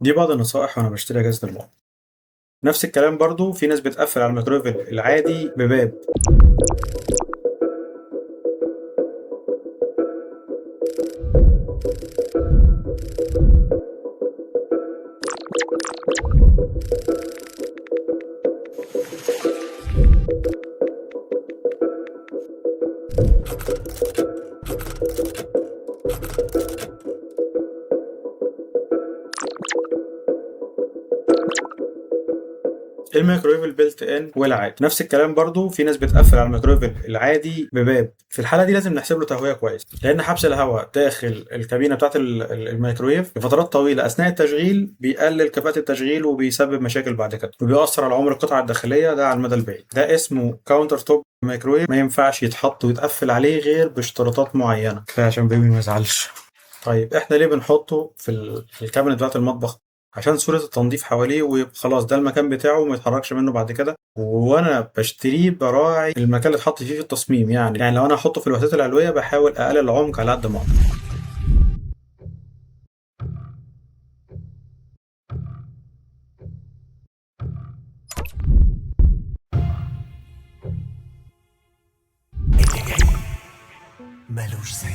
دي بعض النصائح وانا بشتري اجهزة المطبخ. نفس الكلام برضو في ناس بتقفل على الميكرويف العادي بباب. الميكرويف ال built in والعادي نفس الكلام برضو في ناس بتقفل على الميكرويف العادي بباب. في الحالة دي لازم نحسب له تهوية كويس، لان حبس الهواء داخل الكابينه بتاعت الميكرويف لفترات طويلة اثناء التشغيل بيقلل كفاءة التشغيل وبيسبب مشاكل بعد كده، وبيأثر على عمر القطعة الداخلية ده على المدى البعيد. ده اسمه counter top microwave، ما ينفعش يتحط ويتقفل عليه غير باشتراطات معينة. كفاية عشان بيبي ما يزعلش. طيب احنا ليه بنحطه في ال cabinet بتاعت المطبخ؟ عشان سهولة التنظيف حواليه، ويبقى خلاص ده المكان بتاعه وما يتحركش منه بعد كده. وانا بشتريه براعي المكان اللي اتحط فيه في التصميم، يعني لو انا هحطه في الوحدات العلوية بحاول اقلل العمق على قد ما اقدر. اللي جاي ملوش زي.